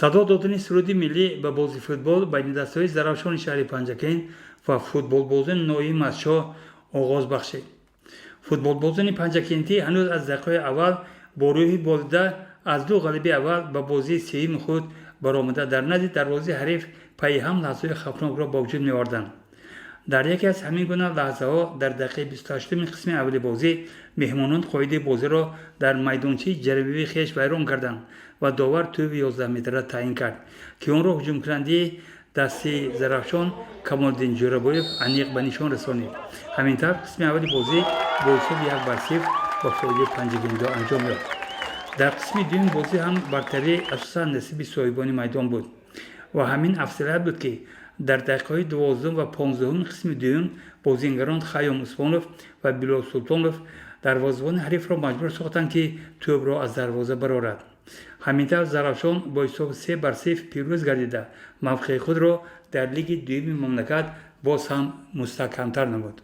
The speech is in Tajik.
Садо додани суруди миллӣ ба бозии футбол байни дастаҳои Зарафшони шаҳри Панҷакент ва футболбозони ноҳияи Мастчоҳ оғоз бахшид. Футболбозони панҷакентӣ ҳанӯз аз дақиқаҳои аввал бо рӯҳи болида аз ду ғалабаи аввал ба бозии сеюми худ баромада, дар назди дарвозаи ҳариф пайи ҳам лаҳзаҳои хавфнокро ба вуҷуд меоварданд. Дар яке аз ҳамин гуна лаҳзаҳо, дар дақиқаи 28-уми қисми аввали бозӣ, меҳмонон қоидаи бозиро дар майдончаи ҷаримавии хеш вайрон карданд ва довар тӯби 11 метра таъин кард, ки онро ҳуҷумкунандаи дастаи Зарафшон Камолиддин Ҷӯрабоев аниқ ба нишон расонид. Ҳамин тавр, қисми аввали бозӣ бо ҳисоби 1-0 ба фоидаи панҷакентиҳо анҷом ёфт. Дар қисми дуюми бозӣ ҳам бартарӣ асосан насиби соҳибони майдон буд ва ҳамин афзалият буд, ки дар дақиқаҳои 12-ум ва 15-уми қисми дуюм бозингарон Хайём Усмонов ва Билол Султонов дарвозабони ҳарифро маҷбур сохтанд, ки тӯбро аз дарвоза барорад. Ҳамин тавр, Зарафшон бо ҳисоби 3-0 пирӯз гардида, мавқеи худро дар лиги дуюми мамлакат боз ҳам мустаҳкамтар намуд.